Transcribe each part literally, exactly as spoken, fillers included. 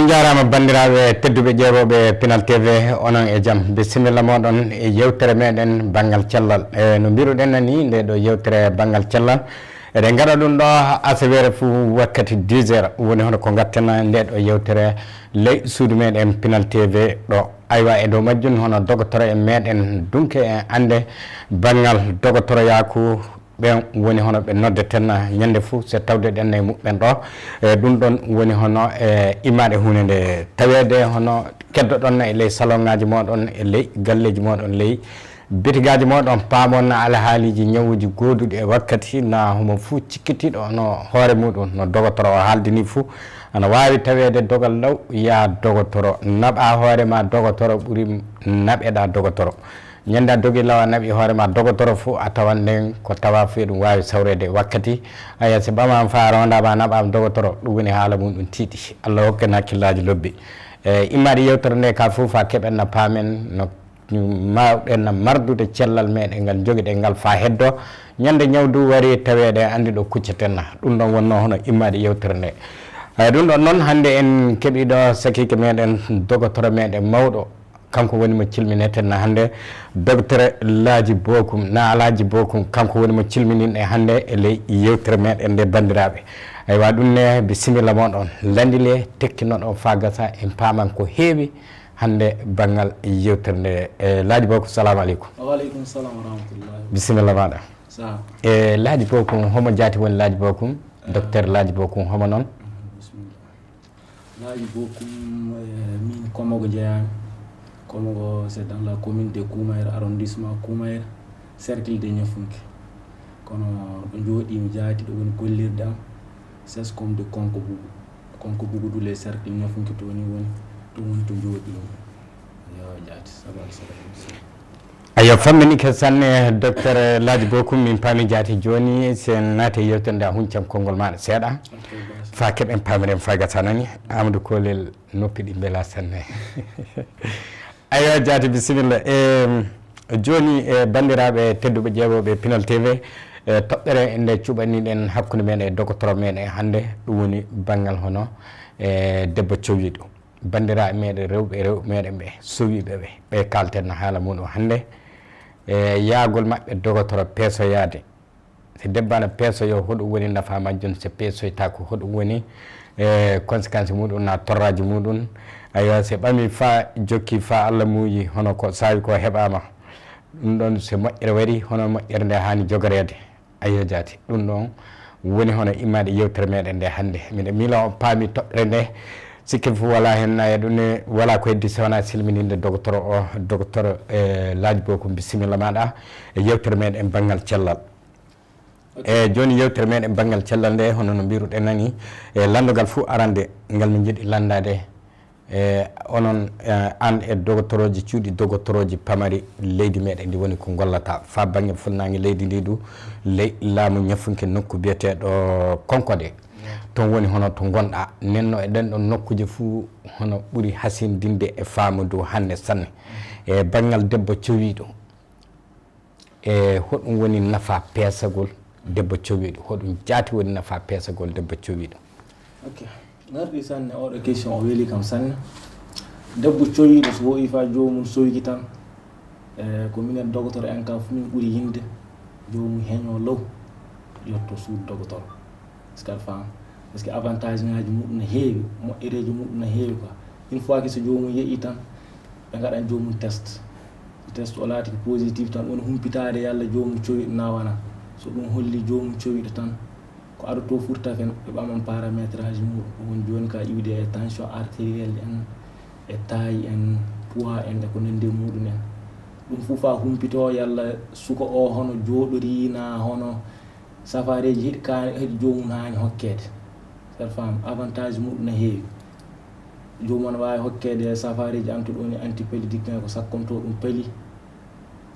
Njaaraama banndiraaɓe tedduɓe ƴeewooɓe Pinal T V, onon e jam. Bisimilla mooɗon e yewtere meɗen banngal cellal. E no mbiruɗen na ni, nde ɗo yewtere banngal cellal, eɗen ngaɗa ɗum ɗo asaweere fuu wakkati dix heures, woni hono ko ngatten nde ɗo yewtere ley suudu meɗen Pinal T V ɗo. Aywa, e dow majjum hono dogotoro en meɗen dunke en annde banngal dogotoroyaaku, ɓen woni hono ɓe noddeten ñande fuu, se tawde ɗen e muɓɓen ɗo. E ɗum ɗon woni hono e imaade huunde nde taweede hono keddoɗon e ley salon ŋaaji mooɗon, e ley galleeji mooɗon, ley bitigaaji mooɗon, paamon na alhaaliiji ñawuuji gooduɗi e wakkati, na homo fuu cikkitiiɗo hono hoore muɗum, no dogotoro o haaldini fuu, ana waawi taweede dogal law, yaa dogotoro, naɓaa hoore ma dogotoro ɓuri naɓeɗaa dogotoro. Ñande a dogi law a naɓi hoore ma dogotoro fuu, a tawan nden ko tawa fuu eɗum waawi sawreede wakkati. Aya, si ɓamaama faa a roondaama a naɓaama dogotoro, ɗum woni haala muɗum tiiɗi. Allah hokken hakkillaaji lobbi. E, immaade yewtere nde ka fuu faa keɓen na paamen no mawɗen na mardude cellal meɗen ngal jogiɗen ngal faa heddo. Ñande ñaw du wari taweede anndi ɗo kucceten na. Ɗum ɗon wonno hono immaade yewtere nde. Aya, ɗum ɗon noon hannde en keɓii ɗo sakiike meɗen, dogotoro meɗen mawɗo. Kanko woni mo cilmineten na hannde, Docteur Laaji Bokum, na Alaaji Bokum, kanko woni mo cilmininɗen hannde e ley yewtere meɗen nde, banndiraaɓe. Aywa, ɗum ne, bisimilla mooɗon, landile, tekkinoɗon faa gasa, en paaman ko heewi hannde banngal yewtere nde. E, Laaji Bokum, salaamu aleykum. Wa aleykum salam wa rahmatullahi. Bisimilla maaɗa. Sa. E, Laaji Bokum, homo jaati woni Laaji Bokum? Eh. Docteur Laaji Bokum, homo noon? Mhm, bisimilla. Laaji Bokum, eh, min Komogo njeyaami. Komogo, c'est dans la commune de Koumayra, arrondissement Koumayra, cercle de Niafounké. Kono ɗo njooɗiimi jaati, ɗo woni gollirde am, sescom de Konko Bugu. Konko Bugu du, le cercle Niafounké to woni, woni, to woni to njooɗiimi. Yo jaati, sabal, sabal. Ayo, famminike sanne, Docteur Laaji Bokum, min paami jaati. Jooni, si en naati e yewtere nde, a huñcan konngol maaɗa seeɗa, ok, boss, faa keɓen paamiren faa gasa nani. Amadou Kolel, noppi ɗi mbela sanne. Ayo, jaati, bisimilla. Em, jooni, e banndiraaɓe tedduɓe ƴeewooɓe Pinal T V, e toɓɓere nde cuɓaniɗen hakkunde meɗen e dogotoro meɗen hannde, ɗum woni banngal hono, e debbo cowiiɗo. Banndiraaɓe meɗen rewɓe, rewɓe meɗen ɓe sowiiɓe ɓe, ɓe kaalten no haala muɗum hannde. E yaagol maɓɓe dogotoro peesoyaade. Si debbo ana peesoyo, hoɗum woni nafa majjum? Si peesoytaako, hoɗum woni, e, conséquence muɗum, na torraaji muɗum? Aywa, si ɓami faa jokki, faa Allah muuyi, hono ko saawi ko heɓaama. Ɗum ɗon, si moƴƴere wari, hono moƴƴere nde haani jogoreede. Ayo jaati, ɗum ɗon woni hono immaade yewtere meɗen nde hannde. Miɗo miila on paami toɓɓere nde. Sikke fof walaa heen, na e ɗum ne walaa ko heddi so wonaa silmininde dogotoro o, dogotoro, e, Laaji Bokum, bisimilla maaɗa e yewtere meɗen banngal cellal. Ok. E jooni yewtere meɗen banngal cellal nde, hono no mbiruɗen nani, e lanndogal fof arande ngal min njiɗi lanndaade, e onon, e, an e dogotorooji, cuuɗi dogotorooji pamari leydi meɗen ndi woni ko ngollata faa bannge fuɗnaange leydi ndi du, ley laamu ñafunke nokku biyeteeɗo Konkode. Toon woni hono to ngonɗa. Nenno e ɗen ɗon nokkuuje fuu hono ɓuri hasindinde e faamu du hannde sanne. E banngal debbo cowiiɗo, e hoɗum woni nafa peesagol debbo cowiiɗo? Hoɗum jaati woni nafa peesagol debbo cowiiɗo? Ok. Ngarɗi sanne, oɗo question o weli kam sanne. Debbo cowiiɗo so woyi faa joomum sowiki tan, e ko minen dogotoro en ka fu min ɓuri yinde, joomum heño law, yotto suudu dogotoro. Est-ce que aɗa faama? Parce que avantage ŋaaji muɗum no heewi, moƴƴereeji muɗum no heewi quoi. Une fois que so joomum yehi tan, ɓe ngaɗan joomum test. So test o laati ko positif tan, woni humpitaade yalla joomum cowiɗo na wona. So ɗum holli joomum cowiɗo tan, ko aroto furta fen, ɓe ɓaman paramétrage muɗum. Ɗum woni jooni ka iwde e tension artérielle en, e taille en, poids en, e ko nanndi e muɗum en. Ɗum fof faa humpito yalla suka o hono jooɗori na hono safareeji heɗi ka, heɗi joomum haani hokkeede. Aɗa faama, avantage muɗum no heewi. Joomum ana waawi hokkeede safareeji an to ɗo woni antipalidique en, ko sakkonto ɗum pali.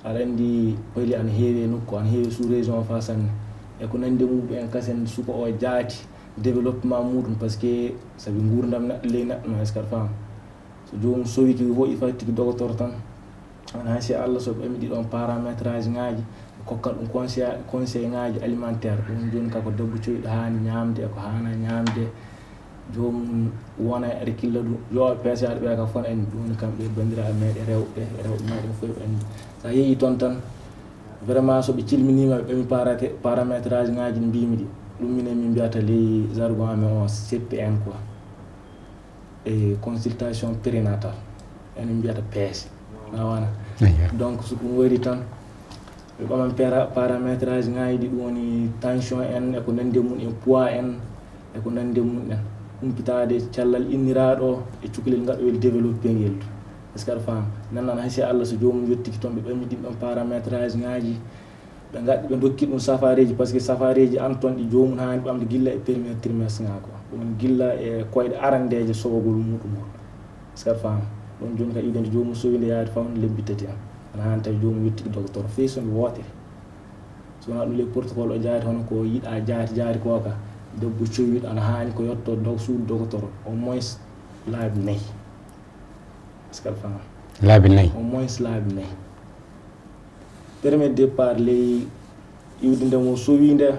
Aɗa anndi pali ana heewi e nokku, ana heewi sous région o faa sanne. E ko nanndi e muɗum en kasen, suka o jaati développement muɗum, parce que sabi nguurndam neɗɗo ley neɗɗo no, est-ce que aɗa faama? So joomum sowiki hoyi faa tigi dogotoro tan, ana hasi Allah so ɓami ɗiɗon paramétrage ŋaaji, ɓe kokkan ɗum conseil, conseil ŋaaji alimentaire. Ɗum jooni ka ko debbo cowiɗo haani ñaamde e ko haana ñaamde. Joomum wona e hakkille ɗum, yo peesaaɗo ɓe ka fon en, ɗum woni kamɓe banndiraaɓe meeɗen rewɓe, rewɓe meeɗen fof ɓe anndi. So a yehi toon tan, vraiment so ɓe cilminiima, ɓe ɓami parate-, paramétrage ŋaaji mbimi ɗi, ɗum minen min mbiyata ley jargon amen o C P N quoi. E consultation prénatale, en min mbiyata P S. Na wana. Eya. Donc so ɗum wari tan, ɓe ɓaman para-, paramétrage ŋaaji ɗi, ɗum woni tension en, e ko nandi e mum en, poids en, e ko nandi e mum en. Humpitaade cellal inniraaɗo e cukalel ngal o weli développé ngel. Est-ce que aɗa faama? Nannan hay si Allah so joomum yottiki toon, ɓe ɓami ɗin ɗon paramétrage ŋaaji, ɓe ngaddi, ɓe ndokki ɗum safareeji, parce que safareeji an toon ɗi joomum haani ɓamde gilla e premier trimestre ŋaa ko. Ɗum woni gilla e koyɗe arandeeje sowogol muɗum ngol. Est-ce que aɗa faama? Ɗum jooni ka iwde nde joomum sowi nde yaade fawde lebbi tati en. Ana haani tawi joomum yottiki docteur fii so nde wootere. So wonaa ɗum ley protocole o jaati hono ko yiɗaa jaati jaati kooka, debbo cowiiɗo ana haani ko yotto dog suudu docteur au moins laabi nayi. Est-ce que aɗa faama? Laabi nayi. Au moins laabi nayi. Premier départ ley iwde nde mo sowi nde,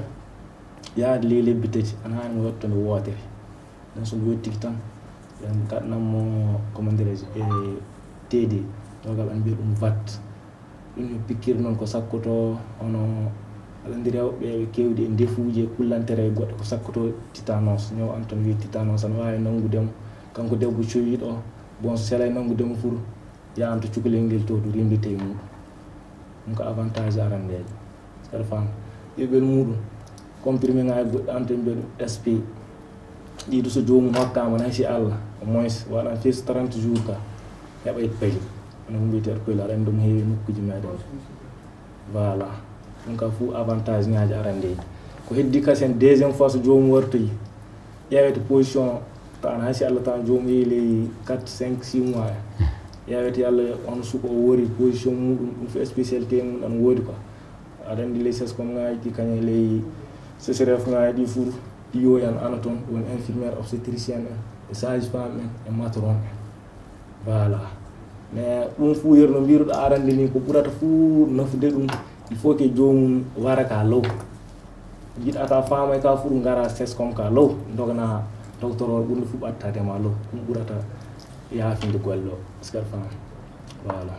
yaade ley lebbi tati, ana haani mo yotto nde wootere. Nden so nde yottiki tan, ɓen ngaɗanan mo, comment dirais-je, e T D, ɗo gal ɓe mbiyata ɗum vat. Ɗum yo piqûre noon ko sakkotoo, hono aɗa anndi rewɓe ɓe keewɗi e ndefuuji e kullantere e goɗɗe ko sakkotoo tétanos. Ñaw an toon wiye tétanos ana waawi nanngude mo. Kanko debbo cowiiɗo o, bon, so selay nanngude mo fur, yahan to cukalel ngel to, ɗum rimmbita e muɗum. Ɗum ko avantage arandeejo. Aɗa faama? Ɓiɓɓel muɗum, comprimé ŋaaji goɗɗi an toon mbiyata ɗum S P. Ɗi du so joomum hokkaama, hay si Allah, au moins waɗan fii so trente jours ka, heɓa e pali. Hono ko mbiyetee ko pali, aɗa anndi ɗum heewi nokkuuji meeɗen. Voilà. Ɗum ka fuu avantage ŋaaji arandeeji. Ko heddi kasen deuxième fois so joomum wartoyi, ƴeewete position, tawan hay si Allah tawan joomum yehi ley quatre, cinq, six mois en. Ƴeewete yalla on suka o wori position muɗum, ɗum fof spécialité mum ana woodi quoi. Aɗa anndi ley sescom ŋaaji ɗi, kañum e ley C C R F ŋaaji ɗi fuu, ɗi yo en ana toon, woni infirmière obstétricienne en, e sage femme en, e matron en. Voilà. Mais ɗum fuu yeru no mbiruɗa arande ni, ko ɓurata fuu nafude ɗum, il faut que joomum wara ka law. Jiɗa ka faama ka fuu ngara sescom ka law, dogana docteur o ɓurɗo fuu ɓattade ma law. Ɗum ɓurata yaafinde golle o. Est-ce que aɗa faama? Voilà.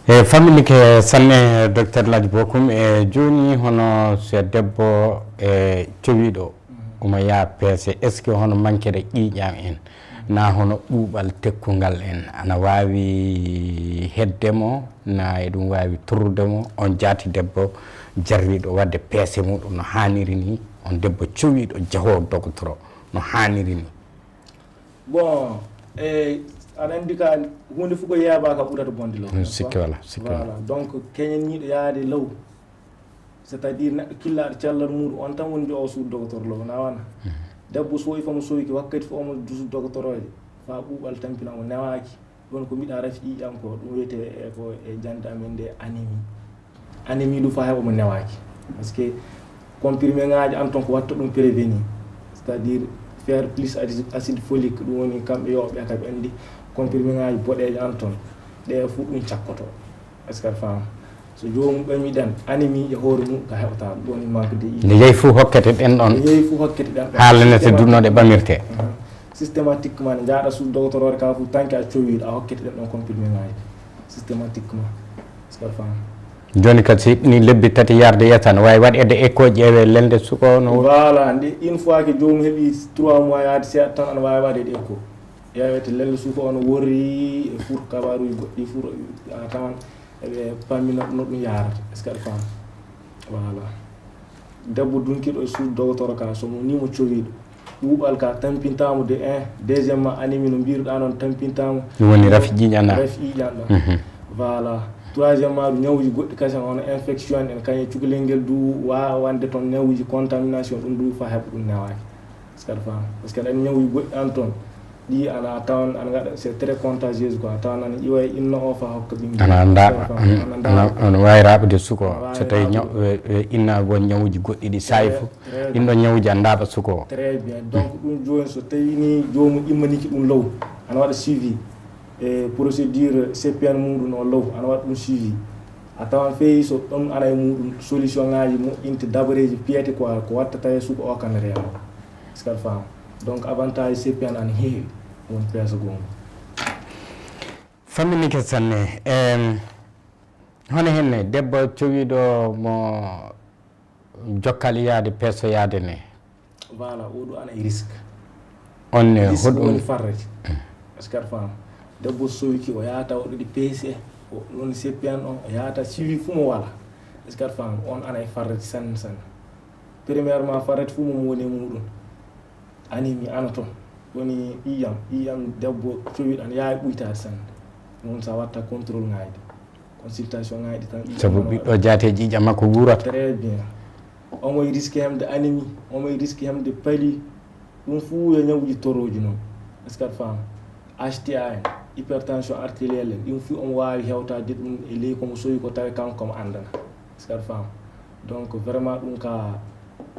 E famminike sanne, docteur Ladji Bokum. E jooni, hono so debbo e cowiiɗo, omo yaha peese, est-ce que hono mankere ƴiiƴam en, na hono ɓuuɓal tekkungal en, ana waawi hedde mo, na e ɗum waawi torrude mo, on jaati debbo jarriiɗo waɗde peese muɗum no haaniri ni, on debbo cowiiɗo jahoowo dogotoro no haaniri ni? Bon, e aɗa anndi ka huunde fof ko yeeɓa ka ɓurata bonde law. Mm, sikke wala, sikke wala. Voilà. Donc keñenniiɗo yaade law, c'est-à-dire neɗɗo killaaɗo cellal muɗum, on tan woni jo'o suudu docteur law, na wana? Mhm. Debbo sowi famo sowi ki wakkati fof omo dusu docteur oje, fa ɓuuɓal tampina mo newaaki. Ɗon ko mbiɗa rafi ƴiiƴam ko, ɗum wiyetee e ko e jannde amen nde anémie. Anémie ɗum fa heɓa mo newaaki. Parce que comprimé ŋaaji an toon ko watta ɗum prévenir. C'est-à-dire faire plus acide, acide folique, ɗum woni kamɓe yooɓe ka ɓe anndi comprimé ŋaaji boɗeejo an toon. Ɗe fof ɗum cakkoto. Est-ce que aɗa faama? So joomum ɓami ɗan, anémie e hoore mum ka heɓata, ɗum woni manque de iode. Nde yehi fof hokkete ɗen ɗon. Nde yehi fof hokkete ɗen ɗon. Haalane te dunnoɗe ɓamirte. Mhm. Systématiquement, nde njaaɗa suudu docteur ka fof, tanke a cowiiɗo, a hokkete ɗen ɗon comprimé ŋaaji. Systématiquement. Est-ce que aɗa faama? Jooni kadi, si ni lebbi tati yarde yeeso, ana waawi waɗeede écho, ƴeewee lelnde suka o no woni. Voilà, nde une fois que joomum heɓi trois mois yaade seeɗa tan, ana waawi waɗeede écho. Ƴeewete lelnde suka o no worri, e fur kabaruuji goɗɗi fur, a tawan eɓe pammina no ɗum yahrata. Est-ce que aɗa faama? Voilà. Debbo dunkiiɗo e suudu dogotoro ka, so mo ni mo cowiiɗo. Ɓuuɓal ka tampintaamo de un. Deuxièmement, anémie no mbiruɗaa noon tampintaamo. Ɗum woni rafi ƴiiƴam ɗam. Rafi ƴiiƴam ɗam. Mhm. Voilà. Troisièmement, ɗum ñawuuji goɗɗi kasen, hono infection en, kañum e cukalel ngel du, waawande toon ñawuuji contamination, ɗum du fa heɓa ɗum newaaki. Est-ce que aɗa faama? Parce que aɗa anndi ñawuuji goɗɗi an toon, ɗi ana tawan, ana ngaɗa, c'est très contagieuse quoi. A tawan ana iwa e inna o fa hokka ɓinngel. Ana ndaaɓa. Aɗa faama? Ana ndaaɓa. Ana, ana waawi raaɓude suka o. Ana waawi raaɓude. So tawi ñaw-, e, e inna won ñawuuji goɗɗi ɗi saayi fof. Très, très bien. Ɗin ɗon ñawuuji ana ndaaɓa suka o. Très bien. Donc, ɗum jooni so tawi ni joomum immaniki ɗum law, ana waɗa suivi. E procédure C P N muɗum o law, ana waɗa ɗum suivi. A tawan fey so ɗum ana e muɗum solution ŋaaji moƴƴinte dabareeji piyete quoi, ko watta tawi suka o kan reeno. Est-ce que aɗa faama? Donc avantage C P N ana heewi, won peeso goonga. Famminike sanne. Em, hono henne debbo cowiiɗo mo jokkal yaade peeso yaade ne? Voilà, o ɗo ana e risque. On ne risque hoɗum woni farrete? Est-ce que aɗa faama? Debbo sowiki, o yahata o ɗoɗi P C, o ɗon C P N o, o yahata suivi fuu mo wala. Est-ce que aɗa faama? On ana e farrete sanne sanne. Premièrement, farrete fuu mo woni e muɗum. Anémie ana toon. Woni ƴiiƴam, ƴiiƴam debbo cowiɗo ana yaawi ɓuytaade sanne. Ɗum sa watta contrôle ŋaaji, consultation ŋaaji tan. Sabu ɓiɗɗo jaate ƴiiƴam makko wuurata. Très bien. Omo e risque hemde anémie, omo e risque hemde pali. Ɗum fuu yo ñawuuji torooji noon. Est-ce que aɗa faama? H T A en, hypertension artérielle en, ɗum fuu omo waawi hewtaade ɗum e ley ko mo sowi ko tawi kanko omo anndana. Est-ce que aɗa faama? Donc vraiment ɗum ka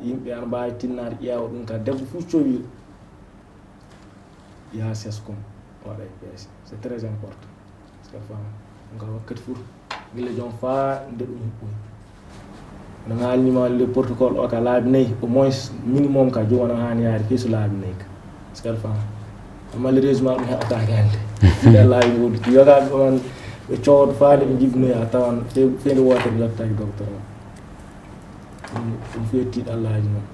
yimɓe ana mbaawi tinnaade ƴeewa ɗum ka debbo fuu cowiiɗo. Yaha seskom waɗa e peese. C'est très important. Est-ce que aɗa faama? Ɗum ka wakkati fuu gila joom faa nde ɗum huɓɓoyi. No haalnima le protocole o ka laabi nayi, au moins minimum ka joom ana haani yaade fii so laabi nayi ka. Est-ce que aɗa faama? Malheureusement ɗum heɓataake hannde. Nde laabi ngoɗi yogaaɓe on ɓe coodo faade ɓe jibinoya tawan fe- feende wootere lattaaki docteur o. Ɗum ɗum fetti ɗallaaji noon.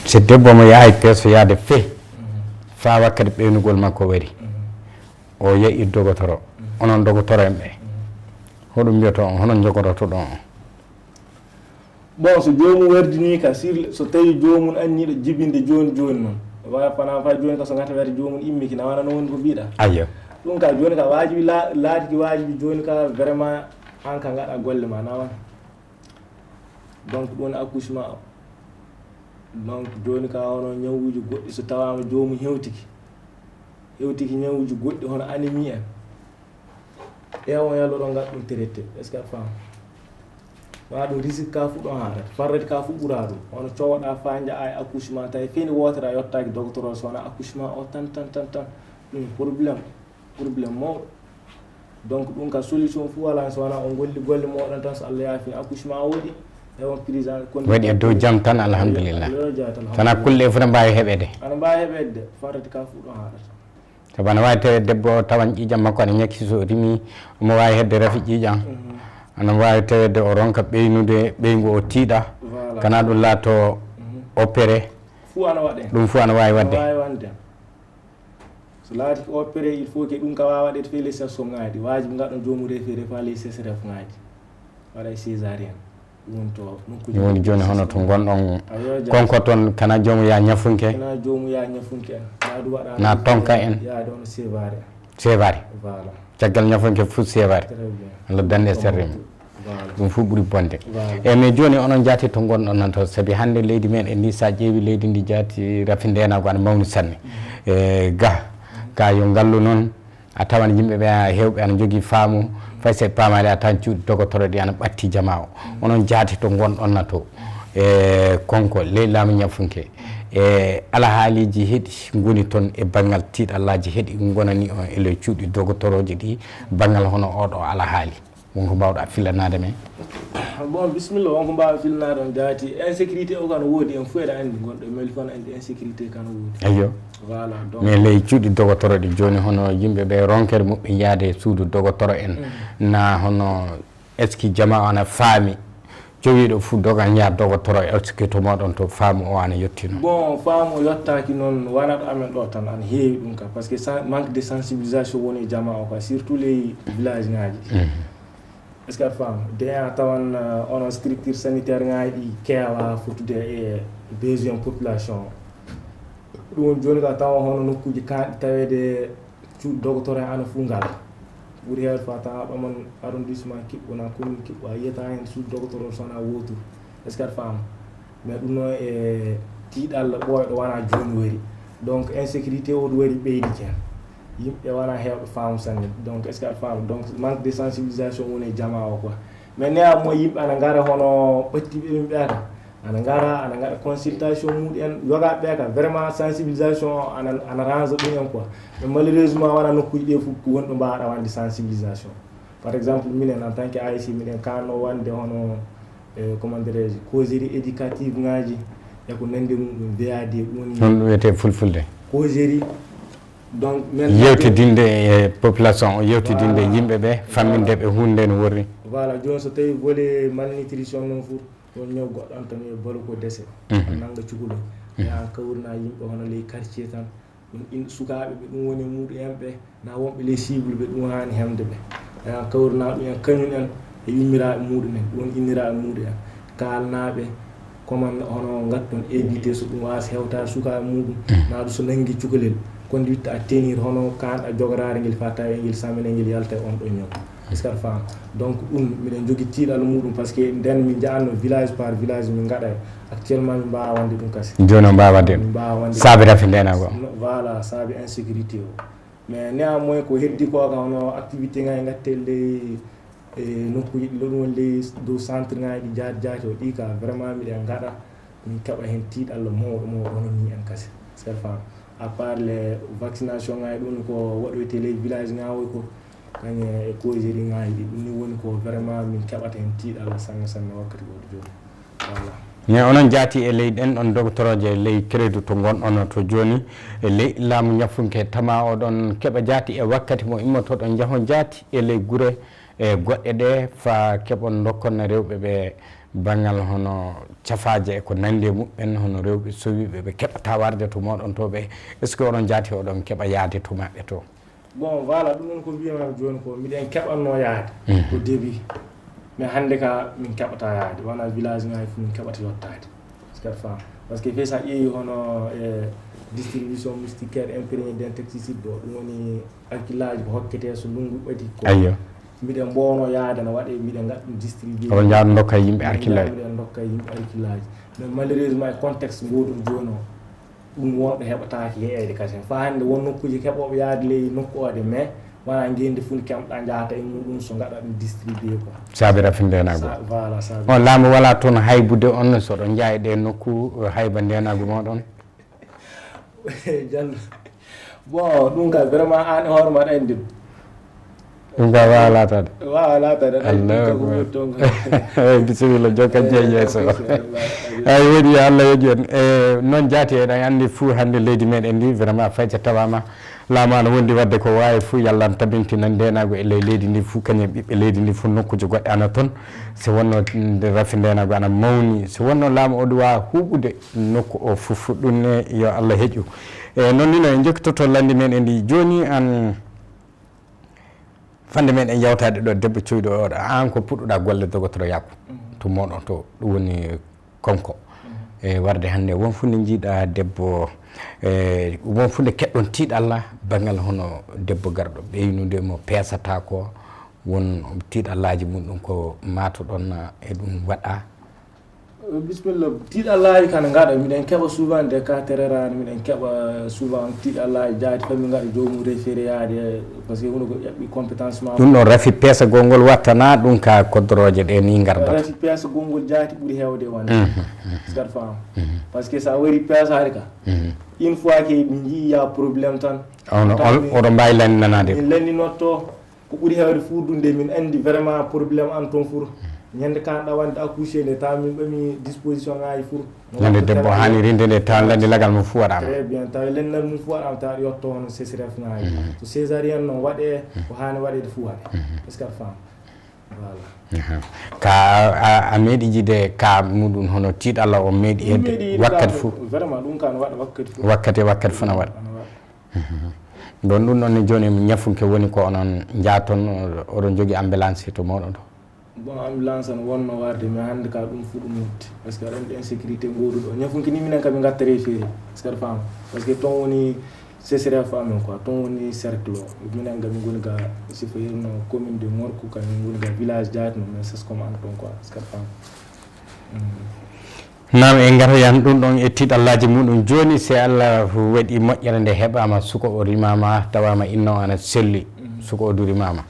Si debbo mo yahay peeso yaade fee faa wakkati ɓeynugol makko wari, o yehi dogotoro. Onon dogotoro en ɓe, hoɗum mbiyoto on? Hono njogorotoɗon on? Bon, so joomum werdinii ka, sir so tawii joomum anniiɗo jibinde jooni jooni noon, wa fana fa jooni ka so ngata werde joomum immiki na wana noon woni ko mbiɗa. Ayyo. Ɗum ka jooni ka waajibi la- laatiki waajibi jooni ka vraiment an ka ngaɗa golle ma na wana. Donc ɗum woni accouchement o. Donc jooni ka hono ñawuuji goɗɗi so tawaama joomum hewtiki, hewtiki ñawuuji goɗɗi hono anémie en. Ƴeewa on yallo ɗon ngaɗa ɗum traité. Est-ce que aɗa faama? Wona ɗum risque ka fuɗɗo haɗata. Farrete ka fuɗɗura ɗum. Wona cowoɗa fa njaha e accouchement tawi fendi wootere a yottaaki docteur o so wona accouchement o tan tan tan tan. Ɗum problème. Problème mawɗo. Donc ɗum ka solution fuu wala so wona on golli golle moɗon tan so Allah yaafi accouchement o waɗi. E on prise en compte waɗi e dow jam tan alhamdulillah. Tana kulle fof ne mbaawi heɓeede. Ana mbaawi heɓeede de. Farrete ka fuɗɗo haɗata. Sabu ana waawi taweede debbo o tawan ƴiiƴam makko ana ñakki so o rimi, omo waawi heɓde rafi ƴiiƴam. Ana waawi taweede o ronka ɓeynude ɓeyngu o tiiɗa. Voilà. Kana ɗum laato opéré. Fuu ana waɗe. Ɗum fuu ana waawi waɗde. Ana waawi waɗde. So laati ko opéré, il faut que ɗum ka waawa waɗeede fii les sessions ŋaaji. Waajibi ngaɗon joomum référé faa les sessions ŋaaji. Waɗa e césarienne. Ɗum woni to nokkuuji. Ɗum woni jooni hono to ngonɗon. Ayo, ja- Konko toon kana joomu ya ñafunke. Kana joomu ya ñafunke en. Yaadu waɗa na tonka en. Yaadu on sévare. Sévare. Voilà. Caggal ñafunke fof sévare. Très bien. Allah dande e serre mum. Voilà. Ɗum fof ɓuri bonde. Voilà. E mais jooni onon jaati to ngonɗon nan to sabi hannde leydi men en ni sa ƴeewi leydi ndi jaati rafi ndenago ana mawni sanne. E ga ga yo ngallu noon. A tawan yimɓe ɓe heewɓe ana njogii faamu, fay so ɓe paamaali a tawan cuuɗi dogotoro ɗi ana ɓatti jamaa o. Onon jaati to ngonɗon na to, e konko ley laamu ñafunke, e alahaaliji heɗi ngoni toon e banngal tiiɗallaaji heɗi ngonani on e ley cuuɗi dogotorooji ɗi, banngal hono oɗo alahaali. Wonko mbaawɗa fillanaade men? Bon, bisimilla, wonko mbaawa fillanaade on jaati. Insécurité o kan woodi, en fof eɗen anndi, gonɗo e Mali fof ne anndi insécurité kan woodi. Ayyo. Voilà, donc mais ley cuuɗi dogotoro ɗi jooni, hono yimɓe ɓe ronkere muɓɓe yaade e suudu dogotoro en, na hono est-ce que jama o ana faami? Jowiiɗo fof dogan yaha dogotoro, est-ce que to moɗon to faamu o ana yettino? Bon, faamu o yettaaki noon, wonaa ɗo amen ɗo tan, ana heewi ɗum ka, parce que sen- manque de sensibilisation woni e jama o ka, surtout ley village ŋaaji ɗi. Est-ce que aɗa faama? De a tawan, euh, onon structure sanitaire ŋaaji ɗi keewa fottude e besoin population o. Ɗum woni jooni ka tawa hono nokkuuji kaaɗɗi taweede cuuɗi dogotoro en ana fof ngalaa. Ɓuri heewde fa tawa ɗo mon arrondissement Kiɓɓo na commune Kiɓɓo a yiyata heen suudu dogotoro so wonaa wooturu. Est-ce que aɗa faama? Mais ɗum noon e tiiɗalla ɓooyɗo wonaa jooni wari. Donc insécurité o ɗum wari ɓeydi heen. Yimɓe wonaa heewɓe faamu sanne. Donc est-ce que aɗa faama? Donc manque de sensibilisation woni e jama o quoi. Mais neewa mo yimɓe ana ngara hono ɓattiiɓe min ɓeya ka. Ana ngara, ana ngaɗa consultation muɗum en. Yogaaɓe ɓe ka vraiment sensibilisation o ana, ana range ɗum en quoi. Mais malheureusement wonaa nokkuuji ɗi fof ko wonɓe mbaawa waɗde sensibilisation. Par exemple minen en tant que A S C miɗen kaanno waɗde hono, eh, comment dirais-je, causerie éducative ŋaaji, e ko nandi mum ɗum, V A D, ɗum woni ɗum ɗum wiyetee fulfulde. Causerie. Donc, men yewtidinde e population o, yewtidinde e yimɓe ɓe, famminde ɓe huunde nde no worri. Voilà, jooni so tawi volet malnutrition noon fof, ɗon ñaw goɗɗo an tan e balo ko dese. Nannga cukalel. Yaha kawrina yimɓe hono ley quartier tan. Ɗum in sukaaɓe ɓe ɗum woni e muɗum en ɓe, na wonɓe ley cible ɓe ɗum haani hemde ɓe. Yaha kawrina ɗum en kañum en e yummiraaɓe muɗum en, ɗum woni inniraaɓe muɗum en. Kaalnaaɓe, comment hono ngatton éviter so ɗum waasa hewtaade sukaaɓe muɗum, na ɗum so nanngi cukalel, conduite à tenir, hono kaanɗa jogoraade ngel faa tawa ngel samine ngel yalta e on ɗon ñaw. Est-ce que aɗa faama? Donc ɗum miɗen jogii tiiɗal muɗum, parce que nden min njahanno village par village min ngaɗa. Actuellement min mbaawa wonde ɗum kasi. Jooni on mbaawa waɗde ɗum. Min mbaawa wonde saabi rafi ndeenaagu o. Voilà, saabi insécurité o. Mais néanmoins ko heddi ko ka hono activité ngaji ngattel ley e nokkuuji ɗi ɗon woni ley dow centre ngaji ɗi jaati jaati o, ɗi ka vraiment miɗen ngaɗa. Min keɓa heen tiiɗalla mawɗo mawɗo hono nii en kase. C'est ça. À part les vaccination ngaji ɗum ko waɗoyte ley village ngawoy ko, kañum e causerie ngaji ɗi, ɗum ni woni ko vraiment min keɓata heen tiiɗalla sanne sanne wakkati goto jooni. Voilà. Mais onon jaati e ley ɗen ɗon dogotoroje ley crédit to ngonɗon to jooni, e ley laamu ñafunke tama oɗon keɓa jaati e wakkati mo immotoɗon njahon jaati e ley gure e goɗɗe ɗe faa keɓon ndokkon rewɓe ɓe banngal hono cafaaje e ko nanndi e muɓɓen, hono rewɓe sowiiɓe ɓe keɓataa warde to mooɗon to ɓe, est-ce que oɗon jaati oɗon keɓa yahde to maɓɓe to? Bon, voilà, ɗum ɗon ko mbiymi jooni ko miɗen keɓatnoo yahde au début. Mais hannde ka min keɓataa yahde, wonaa village ngaji fof min keɓata yottaade. Est-ce que aɗa faama? Parce que fii so a ƴeewi hono e distribution moustiquaire imprégné d'insecticide ɗo, ɗum woni alkillaaji ko hokketee so ndunngu ɓadii ko. Ayyo. Miɗen mboowno yahde no waɗee, miɗen ngaɗa ɗum distribué. Oɗon njahda ndokka yimɓe alkillaaji. Miɗen ndokka yimɓe alkillaaji. Mais malheureusement e contexte ngoɗum jooni o, ɗum wonɓe heɓataake yeeyde kasen. Faa hannde won nokkuuji keɓooɓe yahde ley nokku o de, mais wonaa ngeenndi fuu ndi keɓɗa njahata e muɗum so ngaɗa ɗum distribué quoi. Saabi rafi ndeenaagu. Sa-, voilà, saabi. On laamu walaa toon haybude on so ɗon njaha e ɗee nokku hayba ndeenaagu mooɗon? Jallo. Bon, ɗum ka vraiment aan e hoore ma aɗa anndi ɗum. Ɗum ka waawa laataade. Waawa laataade, aɗa anndi ɗum ka ko woni toon ko. Allahu akbar. Bisimilla, jokka jeeyi yeeso. Ay, woni yo Allah yoƴu en. E, noon jaati eɗen anndi fuu hannde leydi meɗen ndi vraiment fayca tawaama. Laamu ana wondi waɗde ko waawi fuu, yalla ana tabintina ndeenaagu e ley leydi ndi fuu, kañum e ɓiɓɓe leydi ndi fuu, nokkuuji goɗɗe ana toon. Si wonno nde rafi ndeenaagu ana mawni, si wonno laamu o ɗum waawa huuɓude nokku o fof, ɗum ne yo Allah heƴu. E noon ni no en njokkitoto landi men e ndi jooni an fande men en yawtaade ɗo debbo cuyɗo o, an ko puɗɗuɗa golle dogotoro Yaku to mooɗon to, ɗum woni Konko. E warde hannde won fuu nde njiiɗa debbo, e won fuu nde keɗɗon tiiɗalla banngal hono debbo garɗo ɓeynude mo peesata ko, won tiiɗallaaji mum ɗum ko maatoɗon e ɗum waɗa? Bisimilla, tiiɗallaaji kan ngaɗa, miɗen keɓa souvent de ka tererani, miɗen keɓa souvent tiiɗallaaji jaati fami ngaɗa joomum référé yaade, parce que huno ko ƴaɓɓi compétence ma. Ɗum ɗon rafi peesagol ngol wattana ɗum ka koddorooje ɗe ni ngardata. Rafi peesagol ngol jaati ɓuri heewde wonde. Mhm, mhm. Est-ce que aɗa faama? Mhm. Parce que so a wari peesaade ka, mhm, une fois que ɓe njii ya problème tan. Ono, on, oɗo mbaawi lanndinanaade. Min lanndinotto. Ko ɓuri heewde fuɗɗude, min anndi vraiment problème an toon fur. Ñande kaanɗa wonde accouché nde, tawa min ɓami disposition ngaji fur. Ñande debbo haani rinde nde, tawa lanndi lagal mum fuu waɗaama. Très bien, tawa lennal mum fuu waɗaama, tawa yotto hono C S R F ngaji. Mhm. So césarienne noon waɗe, mhm, ko haani waɗeede fuu waɗe. Mhm. Est-ce que aɗa faama? Voilà. Aha. Ka a, a, a meeɗi yiide ka muɗum hono tiiɗalla o meeɗi hedde meeɗi yiide wakkati ka fuu? Vraiment, ɗum ka no waɗa wakkati fuu. Wakkati e wakkati fuu na waɗa. Ana waɗa. Mhm. Bon, ɗum ɗon ne jooni ñafunke woni ko onon njaaton, oɗon jogii ambulance to mooɗon to? Bon, ambulance ana wonno warde, mais hannde ka ɗum fuu ɗum yotti. Parce que aɗa anndi insécurité ngooduɗo. Ñafunke ni minen ka min ngatta référé. Est-ce que aɗa faama? Parce que toon woni C S R F amen quoi, toon woni cercle o. Minen ga min ngoni ga, si fo hirno commune de Morku, ka min ngoni ga village jaati no, mais c'est comme an toon quoi. Est-ce que aɗa faama? Mhm. Naam, en ngaroyan ɗum ɗon e tiiɗallaaji muɗum jooni, si Allah waɗi moƴƴere nde heɓaama, suka o rimaama, tawaama inno ana selli, suka o du rimaama.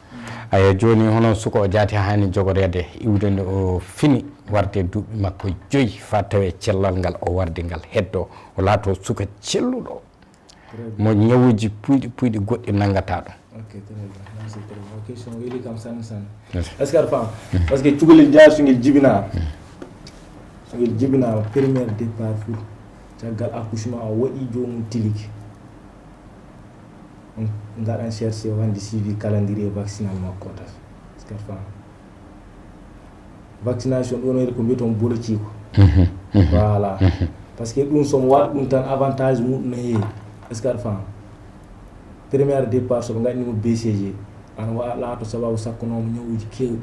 Aya, jooni hono suka o jaati haani jogoreede, iwde nde o fini warde duuɓi makko joyi, faa tawee cellal ngal o wardi ngal heddoo, o laatoo suka celluɗo. Mo ñawuuji puyɗi puyɗi goɗɗi nanngataa ɗum. Ok, très bien. Merci, très bien. Question weeli kam sanne, sanne. Merci. Est-ce que aɗa faama? Mhm. Parce que cukalel jaasungel jibinaa. Mhm. Ngel jibinaama premier départ foot, caggal accouchement o waɗi joomum tilike. On ngaɗan cherché wande suivi calendrier vaccinal makko o tan. Est-ce que a faami? Vaccination ɗum woni ko mbiyaton boloci ko. Voilà. Parce que ɗum somo waɗa ɗum tan avantage muɗum no heewi. Est-ce que aɗa faami? Première départ soɓe ngaɗnimo BCG ana waɗa laato sababu sakkunoomo ñawuuji keewɗi.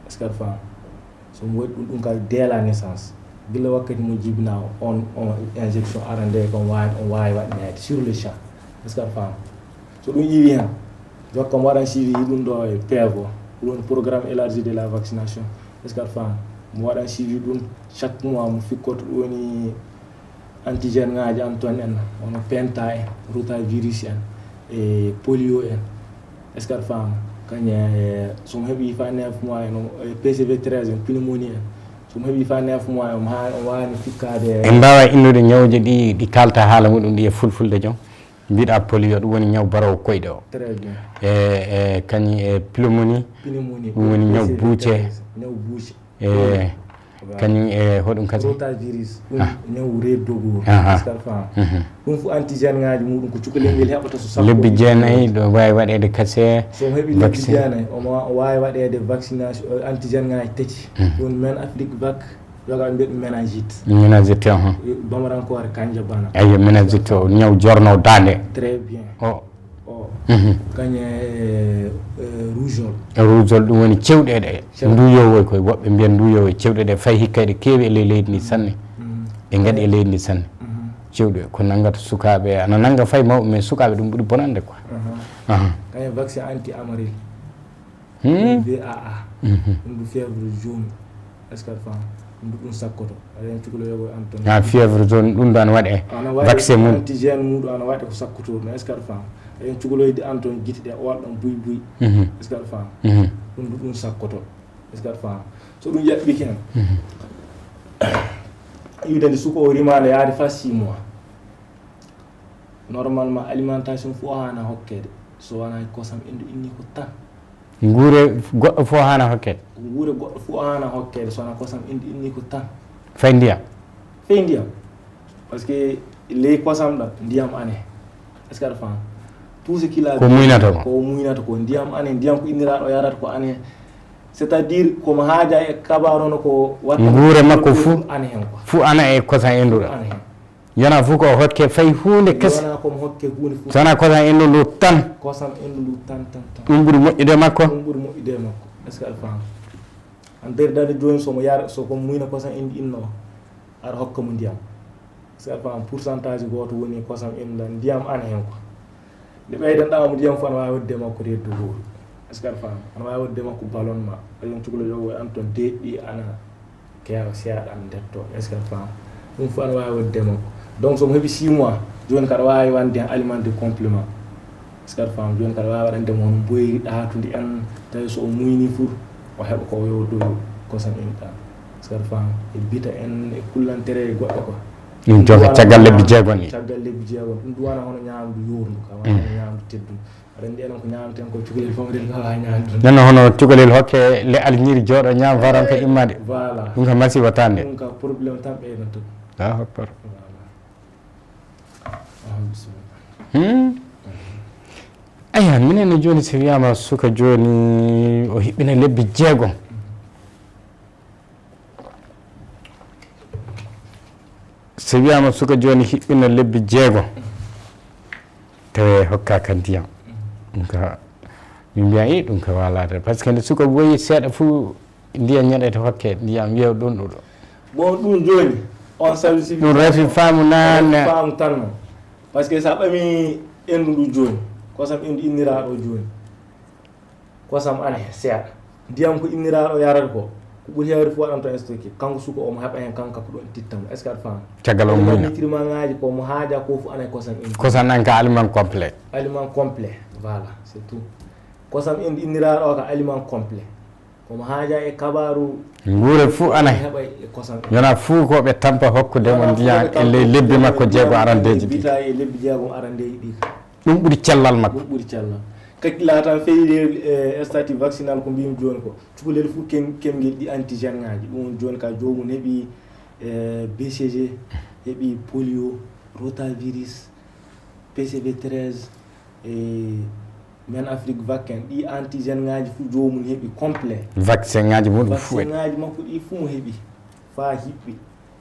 Est-ce que aɗa faami? Somo waɗi ɗum ɗum ka dès la naissance, gila wakkati mo jibinaa on on injection arande kon waawi on waawi waɗneede sur le champ. Est-ce que aɗa faami? So ɗum iwi hen, jokka mo waɗan suivi ɗum ɗo e PEV o, ɗum woni programme élargi de la vaccination. Est-ce que aɗa faami? Mo waɗan suivi ɗum chaque mois mo fikkoto ɗum woni antigène ngaji an toon en, wano penta en, rotavirus en, e polio en. Est-ce que aɗa faama? Kañum e somo heɓi fa neuf mois en o, e PCV treize en, pneumonie en. Somo heɓi fa neuf mois en omo ha o waawani fikkade. En mbawa innude ñawje ɗi ɗi kalta haala muɗum ɗi e fulfulde joom. Mbiɗa polio ɗum woni ñaw barowo koyɗe o. Très bien. E e kañum e pneumonie. Pneumonie ɗum woni ñaw buuce. Ñaw buuce. E kañum e hoɗum kadi? Rotavirus ɗum ñaw reedu dogoru. Est-ce que aɗa faama? Ɗum fof antigène ngaji muɗum ko cukalel ngel heɓata so sappo lebbi jeenayi ɗo waawi waɗeede kase. So heɓi lebbi jeenayi omo waawi waɗeede vaccination antigène ngaji tati. Ɗum men Afrique vac yoga mbiya ɗum méningite. Méningite. Bamarankoore kanja bana. Eyo, méningite o ñaw jorno daande. Très bien. O o kañum e rougeole. Rougeole ɗum woni cewɗeɗe. Nduyowoy koye woɓɓe mbiyan nduyowoy cewɗeɗe fay hikka eɗe keewi e ley leydi ndi sanne. Ɗe ngaɗi e leydi ndi sanne. Cewɗe ko nanngata sukaaɓe ana nannga fay mawɓe mais sukaaɓe ɗum ɓuri bonande quoi. Kañum vaccin anti amaril. Hmm? Ɗum V A A. Ɗum ɗum fièvre jaune. Est-ce que aɗa faama? Ɗum ɗum sakkoto. Aɗa en cukalel yogo an toon. Ah, fièvre jaune ɗum ɗo ana waɗe. Ana waɗe vaccin mum. Antigène muɗum ana waɗe ko sakkoto ɗum. Est-ce que aɗa faama? Aɗa en cukalel di an toon gite ɗe oolɗan buy buy. Est-ce que aɗa faama? Ɗum ɗum ɗum sakkoto. Est-ce que aɗa faama? So ɗum yaɓɓi ken. Iwde nde suka o rimaande yaade fa six mois. Normalement alimentation fof o haana hokkeede so wonaa kosam endu inni ko tan. Nguure goɗɗo fof haana hokkeede. Nguure goɗɗo fof o haana hokkeede so wonaa kosam endu inni ko tan. Fay ndiyam. Fay ndiyam. Parce que ley kosam ɗam ndiyam ane. Est-ce que aɗa faama? Tout ce qu'il a ko muynata ko ko muynata ko ndiyam ane, ndiyam ko inniraaɗo yarata ko ane. C'est-à-dire komo haaja e kabaru hono ko watta nguure makko fof ane hen quoi. Fof ana e kosam enduɗo. Ane hen. Yona fof ko hokke fay huunde kese. Yona ko mo hokke huunde fof. So wonaa kosam endu ndu tan. Kosam endu ndu tan tan tan. Ɗum ɓuri moƴƴude e makko. Ɗum ɓuri moƴƴude e makko. Est-ce que aɗa faama? An dari dande jooni somo yara so ko muyna kosam endu inno o, aɗa hokka mo ndiyam. Est-ce que aɗa faama? Pourcentage gooto woni kosam endu ndan ndiyam ana hen quoi. Nde ɓeydanɗaa mo ndiyam fof ana waawi waɗde e makko reedu dogoru. Est-ce que aɗa faama? Ana waawi waɗde e makko ballonnement. Ɓay on cukalel yogo an toon deeƴɗi ana keewa seeɗa ana ndetto. Est-ce que aɗa faama? Ɗum fof ana waawi waɗde e makko. Donc somo heɓi six mois jooni kaɗa waawi wande hen aliment de complément. Est-ce que aɗa faama? Jooni kaɗa waawi waɗande mo hono mboyri ɗaatundi en tawi so o muyni fof o heɓa ko o yowdoyo kosam en ɗan. Est-ce que aɗa faama? E bita en e kullantere e goɗɗo quoi. Ɗum jonka caggal lebbi jeegom ni. Caggal lebbi jeegom ɗum duwana hono ñaamdu yoorndu ka wona hono ñaamdu teddundu. Aɗa anndi enen ko ñaamten ko cukalel fof eɗen mbawa ñaamde ɗum. Nana hono cukalel hokke le alñiri jooɗo ñaam faranka immade. Voilà. Ɗum ka masiba tande. Ɗum ka problème tan ɓeydanto. Allahu akbar. Voilà. Ah, bisimilla. Hmm. Aya minen no jooni so wiyama suka jooni o hiɓɓina lebbi jeegom. So wiyama suka jooni hiɓɓina lebbi jeego tawi hokkaka ndiyam. Ɗum ka min mbiya i ɗum ka walade par ce que nde suka woyi seeɗa fou ndiyam ñaɗete hokke ndiyam wiya ɗum ɗuɗo. Bon ɗum jooni on sabi si ɗum refi faamu nane faamu tan non. Par ce que sa ɓami endu ndu jooni kosam endu inniraɗo jooni. Kosam ana hen seeɗa. Ndiyam ko inniraaɗo yarata ko, ko ɓuri heewde fof aɗan toon stocké. Kanko suka omo heɓa hen kanko ko ɗon titta mo. Est-ce que aɗa faama? Caggal o muyna. Nutriments ŋaaji ko mo haaja ko fof ana e kosam endu. Kosam nan ka aliment complet. Aliment complet. Voilà, c'est tout. Kosam endu inniraaɗo o ka aliment complet. Komo haaja e kabaaru. Nguure fof ana hen. Heɓa e kosam endu. Yona fof ko ɓe tampa hokkude mo ndiyam e ley lebbi makko jeego arandeeji ɗi. Bita e lebbi jeego arandeeji ɗi. Ɗum ɓuri cellal makko. Ɗum ɓuri cellal. Kakkilaa tan feyde e statut vaccinal ko mbiymi jooni ko. Cukalel fof kem kemngel ɗi antigène ŋaaji. Ɗum woni jooni ka joomum heɓi e B C G, heɓi polio, rotavirus, P C V treize, e men Afrique vaccin. Ɗi antigène ngaji fu jomum heɓi complet. Vaccin ngaji muɗum fu. Vaccin ngaji makko ɗi fu mo heɓi fa hiɓɓi.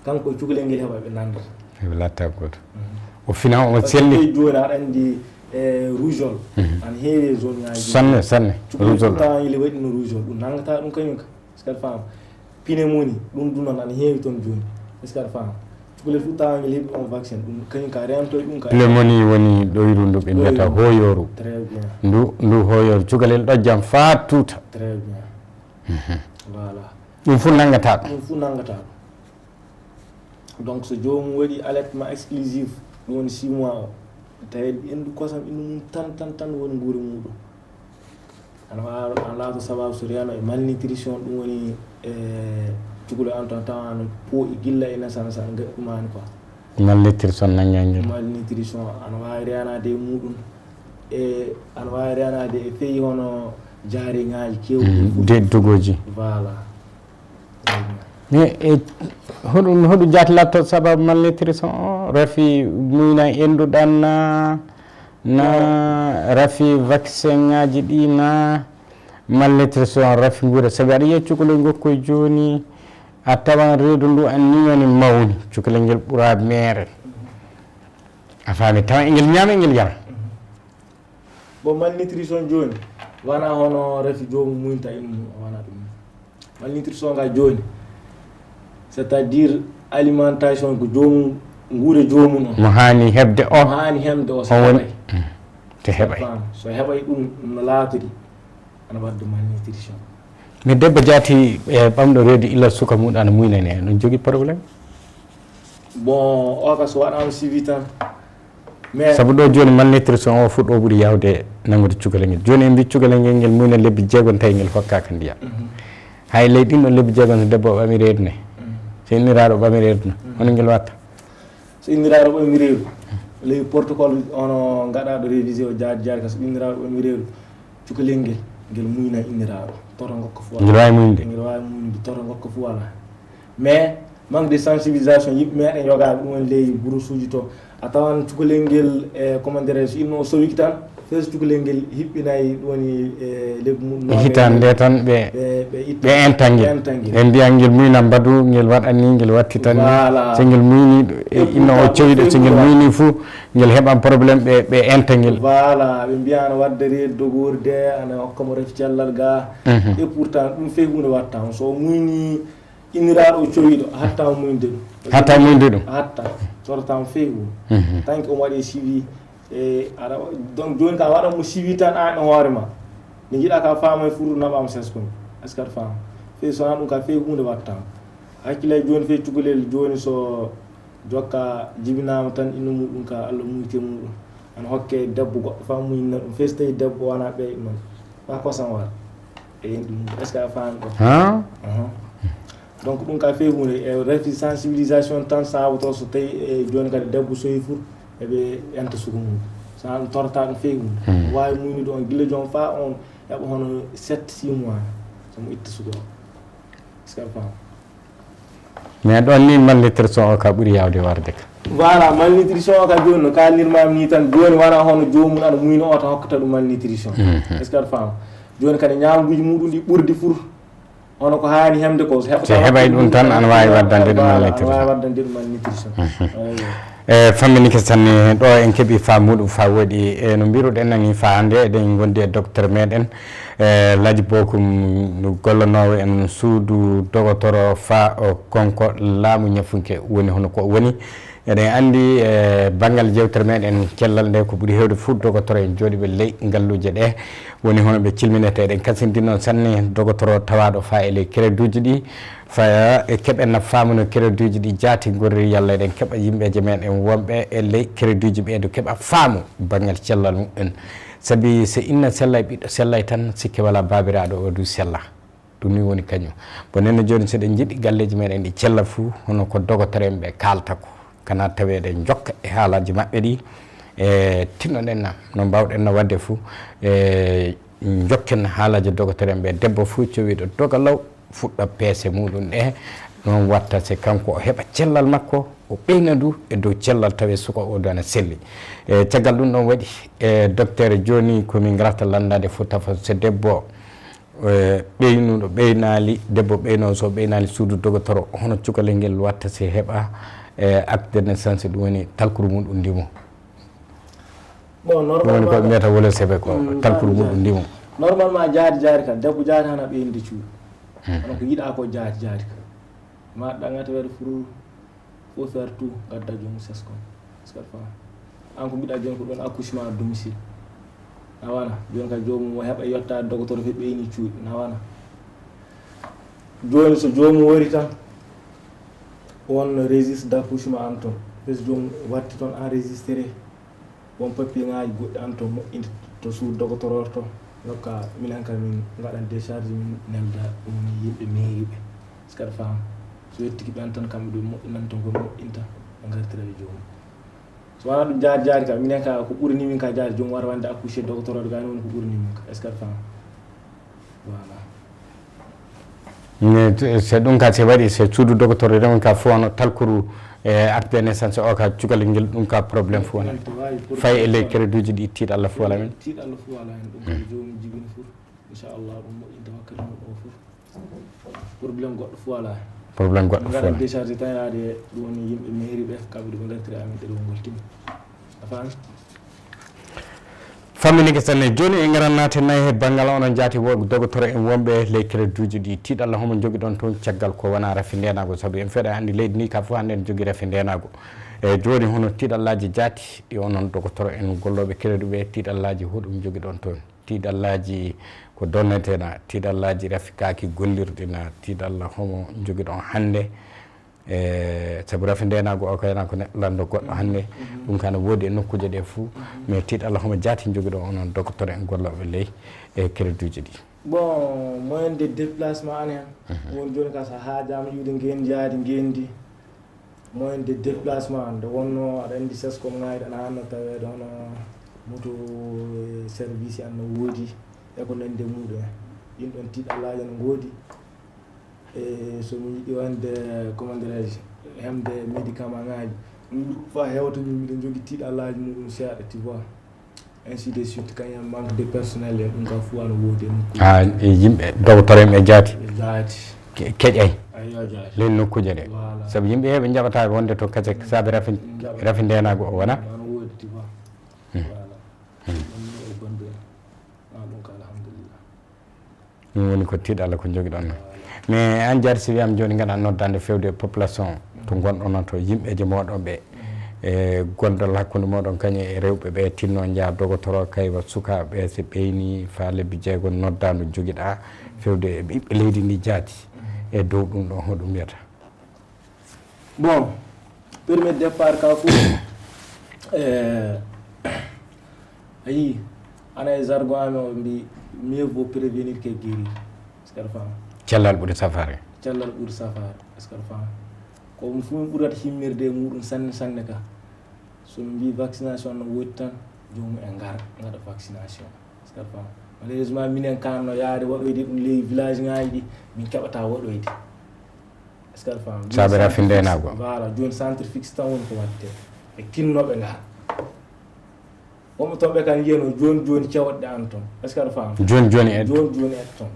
Kanko e cukalel ngel heɓa ɓe nandata. Ɓe latta goto. O fina o selli. Jooni aɗa andi e rougeole. Ana heewi e zone ngaji. Sanne sanne. Rougeole tawa ile waɗino rougeole ɗum nangata ɗum kañum ka. Est-ce que aɗa faama? Pneumonie ɗum ɗum noon ana heewi toon jooni. Est-ce que aɗa faama? Cukalel fof tawa ngel heɓi on vaccin ɗum kañum ka rento ɗum ka. Pneumonie woni ɗoyru ndu ɓe mbiyata hoyooru. Très bien. Ndu ndu hoyooru cukalel ɗojjam faa tuuta. Très bien. Voilà. Ɗum fof nanngata ɗum. Ɗum fof nanngata ɗum. Donc so joomum waɗi allaitement exclusif ɗum woni six mois o, tawi endu kosam innu mum tan tan tan woni nguure muɗum. Ana waawa ana laato sababu so reeno e malnutrition ɗum woni e cukalel an tan tawa ana pooɗi gilla e naissance ana gaɗi ɗumani quoi. Malnutrition nanngangel. Malnutrition ana waawi reenaade e muɗum e ana waawi reenaade e feyi hono jaariŋaaji kewɗi. De dogoji. Voilà. Mais e hoɗum hoɗum jaati latto sababu malnutrition o rafi muyna enduɗan na na rafi vaccin ngaji ɗi na malnutrition rafi nguura sabi aɗa yiya cukalel ngokkoy joni a tawan reedu ndu an ni woni mawni cukalel ngel ɓura meere a faami tawa engel ñaama engel yara. Bon malnutrition jooni wona hono rafi joomum muynta innu mum wona ɗum. Malnutrition ga jooni c'est à dire alimentation ko joomum nguure joomum on. Mo haani heɓde o. Mo haani heɓde o so heɓay. Te heɓay. So heɓay ɗum no laatori ana wadde malnutrition. Mais debbo jaati e ɓamɗo reedu illa suka muɗum ana muynani en ɗum jogii problème. Bon o ka so waɗama suivi tan. Mais sabu ɗo jooni malnutrition o fof ɗo ɓuri yawde nanngude cukalel ngel jooni en mbi cukalel ngel ngel muyna lebbi jeegom tawi ngel hokkaka ndiyam. Hay ley ɗin ɗon lebbi jeegom so debbo o ɓami reedu ne so inniraaɗo ɓami reedu ne hono ngel watta? So inniraaɗo ɓami reedu ley protocole ono gaɗaɗo révisé o jaari jaari ka so inniraaɗo ɓami reedu cukalel ngel ngel muyna inniraaɗo toto ngokka fof ngel wawi muynude ngel wawi muynude toto ngokka fof wala. Mais manque de sensibilisation yimɓe meɗen yogaaɓe ɗum woni ley brousse uji to a tawan cukalel ngel e comment dirais je inno o sowiki tan fes cukalel ngel hiɓɓinay ɗum woni e lebbi mum e hitande nde tan ɓe ɓe ɓe itta ɓe enta ngel enta ngel ɓe mbiya ngel muyna mbadu ngel waɗani ngel watti tan ni voilà so ngel muyni e inno o cowiɗo so ngel muyni fou ngel heɓan problème ɓe ɓe enta ngel voilà ɓe mbiya ana wadda reedu dogori de ana hokkamo ref cellal ga et pourtant ɗum fey hunde watta on so o muyni inniraaɗo o cowiɗo hatta muyde ɗum hatta muyde ɗum hatta torotama fey hu tanki omo waɗi suivi e aɗa donc joni ka waɗan mo suivi tan an e hoore ma nde jiɗa ka faama e furu naɓama seskoni est ce que aɗa faama fey sona ɗum ka fey hunde wattama hakkilay joni fey cukalel joni so jokka jibinama tan inno muɗum ka allah muyti muɗum ana hokke debbo goɗɗo fa muynina ɗum fey so tawi debbo wona ɓey ɗum noon fa kosam wara e yen ɗum est ce que a faami ɗo donc ɗum ka fey hunde e rafi sensibilisation tan sabato so tawi e joni kadi debbo soyi fur eɓe enta sugu mum sa ɗum torata ɗum fey hunde wawi muynude on gilla joom fa on heɓa hono sept six mois somo itta sugu o est ce que a faami mais ɗon ni malnutrition o ka ɓuri yawde warde ka voilà malnutrition o ka joni no kalnirmami ni tan joni wona hono jomum ana muyno o tan hokkata ɗum malnutrition est ce que aɗa faama joni kadi ñamuguji muɗum ɗi ɓurdi fur hono ko hani hemde ko so heɓay ɗum tan ana wawi waddande ɗum malnutrition wawi waddande ɗum malnutrition e famminike sanne ɗo en keeɓi fa muɗum fa woɗi e no mbiruɗen nani fa hande eɗen gondi e docteur meɗen e laaji bokum gollanowo en suudu dogotoro fa o konko laamu ñafunke woni hono ko woni eɗen andi e banngal jewtere meɗen cellal nde ko ɓuri hewde fof dogotoro en jooɗiɓe ley ngalluuje ɗe woni hono ɓe cilminete eɗen kasindinno sanne dogotoro tawaɗo fa e ley créduji ɗi fa e keɓen na famuno créduji ɗi jaati gorri yalla eɗen keɓa yimɓeje meɗen wonɓe e ley créduji ɓeeɗo keɓa faamu banngal cellal mumen sabi so inna sellay ɓiɗɗo sellay tan sikke wala babiraɗo o du sella ɗum ni woni kañum bon nenno joni seɗen jiɗi galleji meɗen ɗi cella fou hono ko dogotore en ɓe kalta ko kana taweɗe jokka e haalaji maɓɓe ɗi e tinnoɗen na no mbawɗen no wadde fou e jokken haalaji dogotore en ɓe debbo fou cowiɗo doga law fuɗɗa peese muɗum ɗe Noon watta se kanko o heɓa cellal makko, o ɓeyna ndu e dow cellal, tawi suka o ɗo ana selli. E caggal ɗum ɗon waɗi, e docteur, jooni ko min ngarata lanndaade Fuuta Fo, se debbo, e ɓeynuɗo ɓeynaali, debbo ɓeyno so ɓeynaali suudu dogotoro, hono cukalel ngel watta se heɓa, e acte de naissance, ɗum woni talkuru muɗum ndimo. Bon, ɗum woni ko normalement mbiyata wole sebe ko Mm, talkuru jaati, muɗum jaati. Ndimo. Normalement, jaati, jaati kan, debbo jaati hana ɓeyndi cuuɗi. Hmm. Kono ko yiɗa ko jaati, jaati kan. Ma ɗaŋata weeɗa furu, faut faire tout, gadda joom seskon. Est-ce que a faami? An ko mbiɗa jooni ko ɗon accouchement à domicile. A wana, jooni ka joomum o heɓa yottaade dogotoro fe ɓeyni cuuɗi, na wana. Jooni so joomum wari tan, on registre d'accouchement an ton. Fes joom watti ton enregistré. Won papier ŋaaji goɗɗi an to moƴƴinta to suudu dogotoroor to, ndokka minen kam min ngaɗan décharge, min nelda ɗum ni yimɓe mairie ɓe. Est-ce que aɗa faama? So yettiki ɓen tan, kamɓe ɗum moƴƴinan ton ko moƴƴinta, ɓe ngartira ɓe joomum. So wanaa ɗum jaari jaari ka, minen ka ko ɓuri ni min ka jaari, joomum wara wande accouché dogotoroor ga ni woni ko ɓuri ni min ka. Est-ce que aɗa faama? Voilà. Ne, te- se ɗum ka se waɗi se suudu dogotoro rewon ka fof no talkuru e acte de naissance o ka cukalel ngel, ɗum ka problème fof no Ɗum to waawi fay e ley problème. Crédit uji ɗi, tiiɗalla fof wala men. Tiiɗalla fof wala hen, ɗum kadi joomum jibini fof. Inchallah ɗum moƴƴinta wakkati mum o fof. Problème goɗɗo fof wala hen. Problème goɗɗo fof wala. Décharge tan yaade ɗum woni yimɓe mairie ɓe, kamɓe ɗum ngartira amin ɗerewol ngol timmi. A faami? Famminike sanne. Jooni en ngaran naate nayi he banngal onon jaati wo-, dogotoro en wonɓe ley crédit uji ɗi. Tiiɗalla homo njogiɗon toon caggal ko wona rafi ndenago, sabu en feeɗa anndi leydi ni ka fof hannde ne jogii rafi ndenago. E jooni hono tiiɗallaaji jaati ɗi onon dogotoro en gollooɓe crédit ɓe, tiiɗallaaji hoɗum njogiɗon toon? Tiiɗallaaji ko donnetena, tiiɗallaaji rafi kaaki gollirɗi na, tiiɗalla homo njogiɗon hannde? E sabu rafi ndenago o kayna ko neɗɗo lanndo goɗɗo hannde. Ɗum ka ne woodi e nokkuuje ɗe fuu. Mais tiiɗalla homo jaati njogiɗo onon dogotoro en gollooɓe ley e crédit uji ɗi? Bon, moyen de déplacement an hen. Won jooni ka so haajaama yiwde ngenndi yaade ngenndi. Moyen de déplacement, nde wonno aɗa anndi seskom ŋaayɗo ana hanno taweede hono moto e service an no woodi e ko nanndi e muɗum en. Ɗin ɗon tiiɗallaaji no ngoodi. E so mi yiɗi wonde, comment dirais-je, heɓde médicament ŋaaji, ɗum ɗum fof hewta min, miɗo jogii tiiɗallaaji muɗum seeɗa, tu vois. Ainsi de suite, kañum manque de personnel en, ɗum kam fof ana woodi e nokkuuji. Ha, e yimɓe, dogotoro en ɓe jaati. Ɓe jaati. Ke-, keƴay. Aywa, jaati. Len nokkuuje ɗe. Voilà. Sabu yimɓe heɓe njaɓata wonde to kase saabe rafi, Njaɓa. Rafi ndenago o wona. Ana woodi, tu vois. Hmm. Voilà. Hmm. Ɗum ni e bonde. Ah, ɗum ko alhamdulillah. Ɗum woni ko tiiɗalla ko njogiɗon. Mais an jaati, si wiyama jooni ngaɗa noddande fewde e population to gonɗon to yimɓeje moɗon ɓe, e gondal hakkunde moɗon kañum e rewɓe ɓe tinno njaha dogotoro, kaywa sukaaɓe si ɓeyni faa lebbi jeego nodda no jogiɗa fewde e ɓiɓɓe leydi ndi jaati e dow ɗum ɗon, hoɗum mbiyata? Bon, premier départ ka fof, eh, a yii, ana e jargon amen o mbi mieux vaut prévenir que guérir. Est-ce que aɗa faama? Cellal ɓuri safaare. Cellal ɓuri safaare. Est-ce que aɗa faama? Ko ɗum fof min ɓurata himmirde e muɗum sanne sanne ka. So min mbi vaccination no woodi tan, joomum en ngara, ngaɗa vaccination. Est-ce que aɗa faama? Malheureusement, minen kan no yaade waɗoyde ɗum ley village ŋaaji ɗi, min keɓata waɗoyde. Est-ce que aɗa faama? Saabe rafi ndenago. Voilà, jooni centre fixe tan woni ko waɗte. Ɓe tinno ɓe ngara. Wonɓe toon ɓe kan njiyano jooni jooni cewɗe an toon. Est-ce que aɗa faama? Jooni jooni et. Jooni jooni et toon.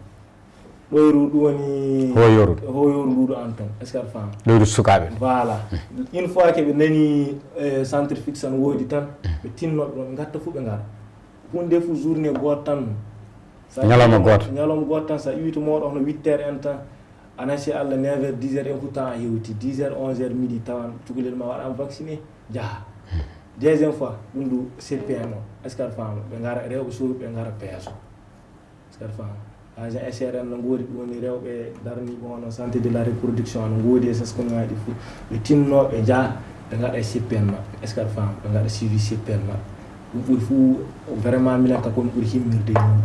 Ɗoyru ɗum woni hooyoru. Hooyoru nduɗo an toon. Est-ce que aɗa faama? Ɗoyru sukaaɓe. Voilà. Une fois que ɓe nani, eh, centre fixe no woodi tan, ɓe tinno ɓe ɗon, ɓe ngatta fof ɓe ngara. Huunde fof journée gooto tan. Sa Ñalawma iwii gooto. Ñalawma gooto tan, sa iwii to mooɗo hono huit heures en tan, a nasi Allah neuf heures, dix heures en fof tan a hewti, dix heures, onze heures, midi tawan cukalel ma waɗama vacciné, jaha. Deuxième fois, ɗum ɗo C P N o, est-ce que aɗa faama? Ɓe ngara, rewɓe sooɓe, ɓe ngara peeso. Est-ce que aɗa faama? Agent S R N no ngoodi, ɗum woni rewɓe daraniiɓe hono santé de la reproduction, no ngoodi e seskonŋaaji ɗi fof. Ɓe tinno, ɓe njaha, ɓe ngaɗa e C P N maɓɓe. Est-ce que aɗa faama? Ɓe ngaɗa suivi C P N maɓɓe. Ɗum ɓuri fof, vraiment, minen ka ko mi ɓuri himmirde e muɗum.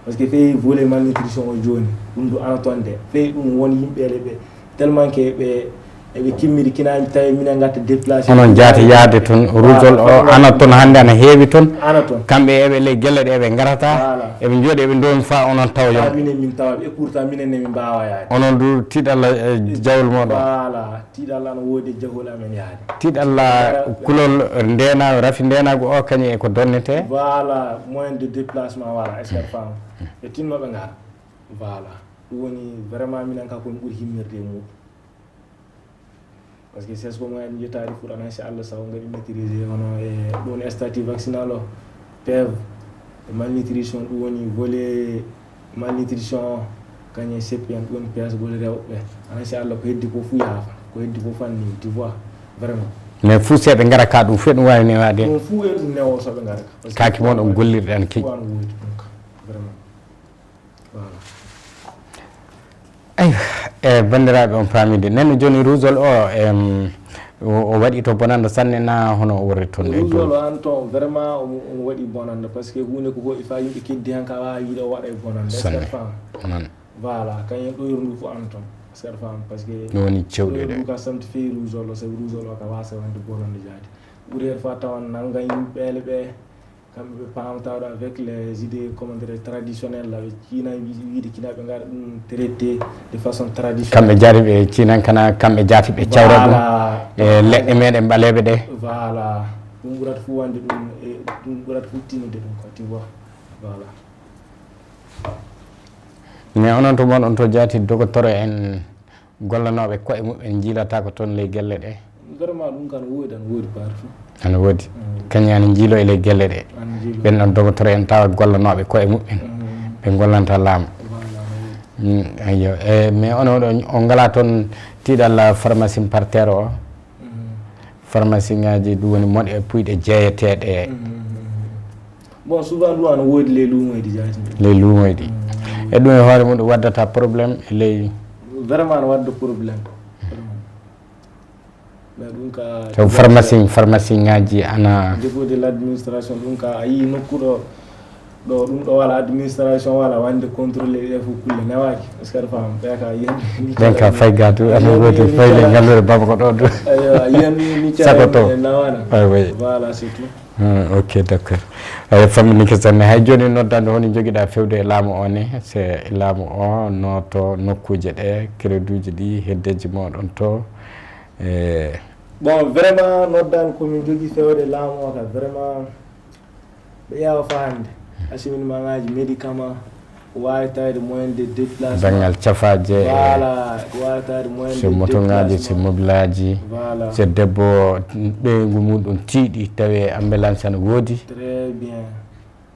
Parce que fey volet malnutrition o jooni, ɗum ɗo ana toon de. Fey ɗum won yimɓe le ɓe, tellement que ɓe, Eɓe kimmiri kinaami tawi minen ngatta déplacé. Onon jaati yaade toon, rougeole o ana toon hannde, ana heewi toon. Ana toon. Kamɓe eɓe ley gelle ɗe eɓe ngarata. Voilà. Eɓe njooɗi eɓe ndoomi fa onon tawa yom. Minen min tawa ɓe, et pourtant minen ne min mbaawa yaade. Onon du tiiɗalla e jawol mooɗon. Voilà, tiiɗalla ana woodi e jawol amen yaade. Tiiɗalla kulol ndeena, rafi ndeenaagu o kañum e ko donnete. Voilà, moyen de déplacement, voilà, est-ce que a faam? Ɓe tinno ɓe ngara. Voilà. Ɗum woni vraiment minen ka ko min ɓuri himmirde e muɗum. Parce que c'est ce que mo en jettaade pour anan si Allah sawo ngari maîtriser hono e ɗum statut vaccinal o, P E V, e malnutrition, ɗum woni volet malnutrition o, kañum e C P N, ɗum woni P S volet rewɓe. Anan si Allah ko heddi ko fuu yaafa, ko heddi ko fanni, tu vois, vraiment. Mais fuu seeɓe ngara ka ɗum fuu ɗum waawi newaade. Ɗum fuu e ɗum newo so ɓe ngara ka. Parce que kaaki mon on gollirɗe an key. Fuu an woodi ɗum ka, vraiment. Voilà. Aywa, e banndiraaɓe on paamide. Nen jooni rougeole o, em, o, o waɗi to bonannde sanne na hono o worri toon e dow? Rougeole o an toon, vraiment, omo, omo waɗi bonannde, parce que huunde ko hoɗi fa yimɓe keddi han ka waawi wiide o waɗa e bonannde. Sanne. Est-ce que a faam? Noon. Voilà, kañum ɗoyru ndu fof an toon. Est-ce que a faam? Parce que ɗum woni cewɗe ɗoyru ɗe. Ndu ka samti feewi rougeole o, sabu rougeole o ka waasa wonde bonannde jaati. Ɓuri heɗ fa tawan nanngan yimɓe ɓeele ɓe, kamɓe ɓe paamata ɗo avec les idées, comment dire, traditionnelles, là, ɓe ciina wi-, wiide ciina ɓe ngaɗa ɗum traité de façon traditionnelle. Kamɓe jaari ɓe ciinan kana, kamɓe jaati ɓe cawra ɗum. Voilà. E leɗɗe meɗen ɓaleeɓe ɗe. Voilà. Ɗum ɓurata fof wonde ɗum, e ɗum ɓurata fof tinnude ɗum quoi, tu vois. Voilà. Mais onon to mon on to jaati dogotoro en gollanooɓe koye muɓɓen njiilata ko toon ley gelle ɗe? Vraiment, ɗum kan woodi, ana woodi partout. Ana woodi. Mm. Kañum ana njiiloo e ley gelle ɗe. Ana njiiloo. Ɓen ɗon dogotoro en tawa gollanooɓe koye muɓɓen. Mm. Ɓe gollanta laamu. Voilà, ana woodi. Mm, ayyo. E, mais onon ɗon, on ngalaa toon tiiɗalla pharmacie partenaire o? Mm. Pharmacie ŋaaji ɗum woni moɗe puyɗe jeeyeteeɗe. Mm. Bon, souvent ɗum ana woodi ley luumoyɗi jaati. Ley luumoyɗi. Mm. E ɗum e hoore mum ɗum waddata problème e ley. Vraiment ana wadda problème. Vraiment. Mais ɗum ka. Taw pharmacie, pharmacie ŋaaji ana. Niveau de l'administration, ɗum ka a yii nokku ɗo, ɗo ɗum ɗo wala administration, wala wande contrôlé ɗe fof kulle newaaki. Est-ce que aɗa faama? Ɓe ka yiyande. Ɓen ka fay ga tu, ana woodi fay le ngalluure baba ko ɗo ɗo. Aywa, a yiyande ni. Sakoto. Nawana. Ah, oui. Voilà, c'est tout. Hmm, ok, d'accord. Eyi, fammi ni ko sanne. Hay jooni noddande, honi jogiɗa fewde e laamu o ne? Se laamu o nooto nokkuuje ɗe, crédit uji ɗi, heddeji moɗon to. E. Bon, vraiment, noddan ko min jogi fewde laamu o ka, vraiment, ɓe ƴeewa fa hannde. Acheminement ŋaaji, médicament, waawi tawde moyen de déplacement. Banngal cafaaje e. Voilà, waawi tawde moyen de déplacement. So moto ŋaaji, so mobilaaji. Voilà. So debbo ɓeyngu muɗum tiiɗi, tawi ambulance ana woodi. Très bien.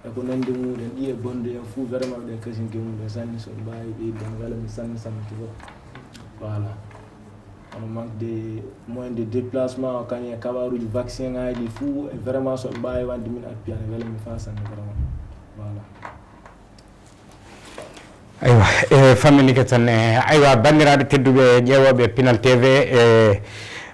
E ko nanndi muɗum, ɗi e bonde en fof, vraiment, ɗen kasinke muɗum sanne, so ɓe mbaawi ɓeydude, wela mi sanne, sanne, tu vois. Voilà. Hono manque de moyen de déplacement o, kañum e kabaruuji vaccin ŋaaji ɗi fuu, e vraiment so ɓe mbaawi wonde min appuyer ana wela min fa sanne vraiment. Voilà. Aywa, e famminike tan, e, aywa, banndiraaɓe tedduɓe ƴeewooɓe Pinal T V, e,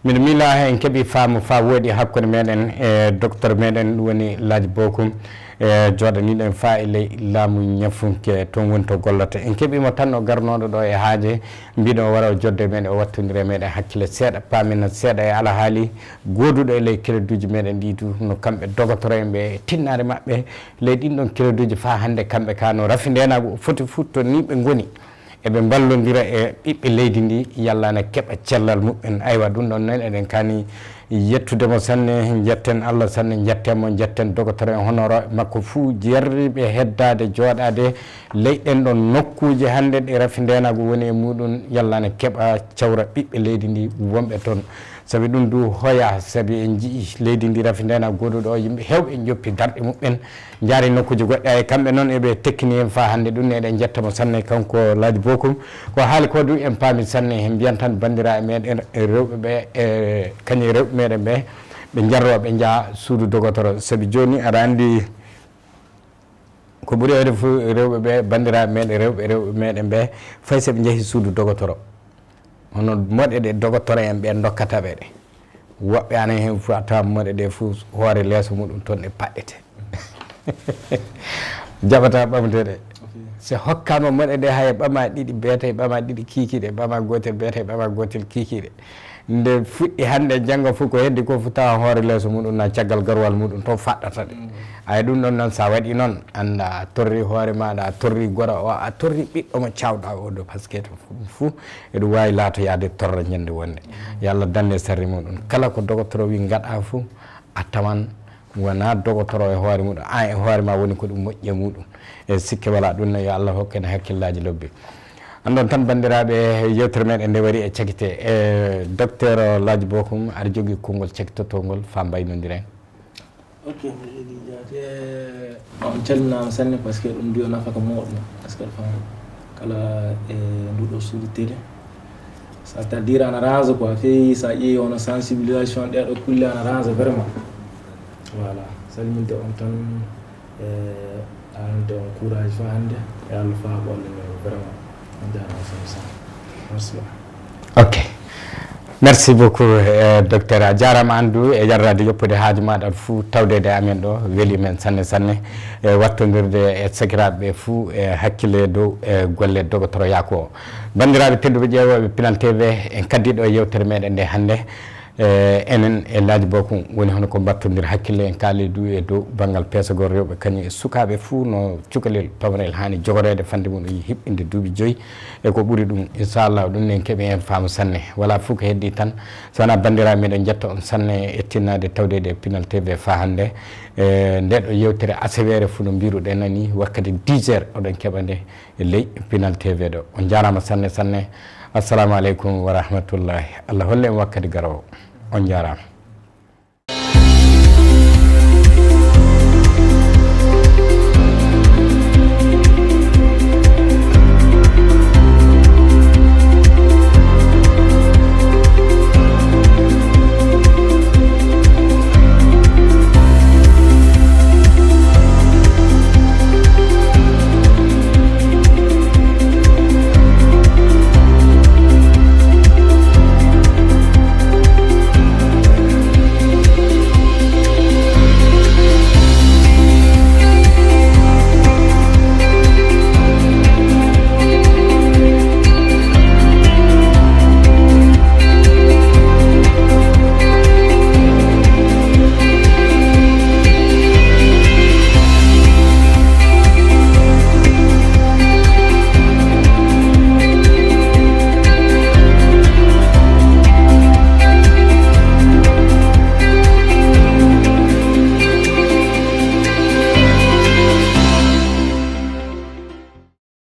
miɗo miila en keɓi faamu fa wooɗi hakkunde meɗen e docteur meɗen, ɗum woni Laaji Bokum. E, jooɗaniiɗo en faa e ley laamu ñafunke, toon woni to gollata. En keɓiima tan o garnooɗo ɗo e haaje, mbiɗo wara o jodde meɗen, o wattondira e meɗen hakkille seeɗa, paamina seeɗa e alhaali gooduɗo e ley kereduuji meɗen ɗi du, no kamɓe dogotoro en ɓe e tinnaare maɓɓe ley ɗin ɗon kereduuji faa hannde kamɓe ka no rafi ndeenaagu o foti fuu to ni ɓe ngoni. Eɓe mballondira e ɓiɓɓe leydi ndi, yalla na keɓa cellal muɓɓen. Aywa, ɗum ɗon noon eɗen kaani yettude mo sanne, njetten Allah sanne, njetten mo, njetten dogotoro en honorooɓe makko fuu, jarriiɓe heddaade, jooɗaade ley ɗen ɗon nokkuuje hannde ɗe rafi ndeenaagu woni e muɗum, yalla na keɓa cawra ɓiɓɓe leydi ndi wonɓe toon. Sabi ɗum du hoya, sabi en nji'i leydi ndi rafi ndeenaagu gooduɗo o, yimɓe heewɓe njoppi darɗe muɓɓen, njaari nokkuuji goɗɗi. Ay, kamɓe noon eɓe tekkini en faa hannde ɗum, eɗen njetta mo sanne kanko Laaji Bokum. Ko haali ko du en paami sanne, en mbiyan tan banndiraaɓe meɗen rewɓe ɓe, e kañum rewɓe meɗen ɓe, ɓe njarroo ɓe njaha suudu dogotoro. Sabi jooni aɗa anndi ko ɓuri heewde fof rewɓe ɓe, banndiraaɓe meɗen rewɓe, rewɓe meɗen ɓe, fay so ɓe njehi suudu dogotoro. Hono moɗe ɗe dogotoro en ɓe ndokkata ɓe ɗe. Woɓɓe ana heen fof a tawan moɗe ɗe fof hoore leeso muɗum toon ɗe paɗɗete. Jaɓata ɓamde ɗe. Ok. So hokkaama moɗe ɗe haya ɓama ɗiɗi beetay, ɓama ɗiɗi kiikiiɗe, ɓama gootel beetay, ɓama gootel kiikiiɗe. Nde fuɗɗi hannde, janngo fof ko heddi ko fof tawa hoore leeso muɗum na caggal garwal muɗum to faɗɗata ɗe. Ay ɗum ɗon noon, sa waɗi noon, annda a torri hoore maɗa, a torri goro o, a torri ɓiɗɗo mo cawɗa o ɗo, parce que to ɗum fof eɗum wawi laatoyade torra ñande wonde. Yo Allah dande sarri muɗum. Kala ko dogotoro wi gaɗa fof, a tawan wona dogotoro e hoore muɗum, an e hoore ma woni ko ɗum moƴƴi e muɗum. E sikke wala ɗum ne, yo Allah hokku en hakkillaji lobbi. Andon tan, bandiraɓe, yewtere meɗen nde wari e cakite. E docteur Laji Bokum, aɗa jogui konngol cakitotongol fa mbaynodiren? Ok, mi jogui jaate. On calminama sanne, parce que ɗum mbiyo nafaka moɗon, parce que fam kala e nduɗo suudu télé, ça veut dire ana range quoi, feewi sa ƴeewi hono sensibilisation ɗeɗo kulle ana range vraiment. Voilà, salminde on tan, e aanude on courage fa hannde, e Allah fa ɓolle men vraiment. On jarama sami sami. Merci. Ok. Merci beaucoup, eh, docteur. A jarama andu e yarrade yoppude haaju maɗa fou tawdede amen ɗo, weli men sanne sanne. E wattodirde e sakiraɓe fou e hakkille dow e golle dogotoroyako o. Bandiraɓe tedduɓe ƴeewoɓe Pinal T V, en kaddiɗo e yewtere meɗen nde hannde. E enen e Laji Bokum woni hono ko mbattodir hakkille, en kaali du e dow banngal peesagol rewɓe kañum e sukaaɓe fou no cukalel pamarel hani jogorede fande mum hiɓɓinde duuɓi joyyi e ko ɓuri ɗum. Inchallah ɗum en keeɓi en faamu sanne. Wala fou ko heddi tan, so wona bandiraɓe meɗen jetta on sanne e tinnade tawdede e Pinal T V fa hannde. E nde ɗo yewtere asawere fou no mbiruɗen nani wakkati dix heures oɗon keeɓa nde e ley Pinal T V ɗo. On jarama sanne sanne. Assalamu aleykum wa rahmatullahi. Allah holle en wakkati garowo. On jarama.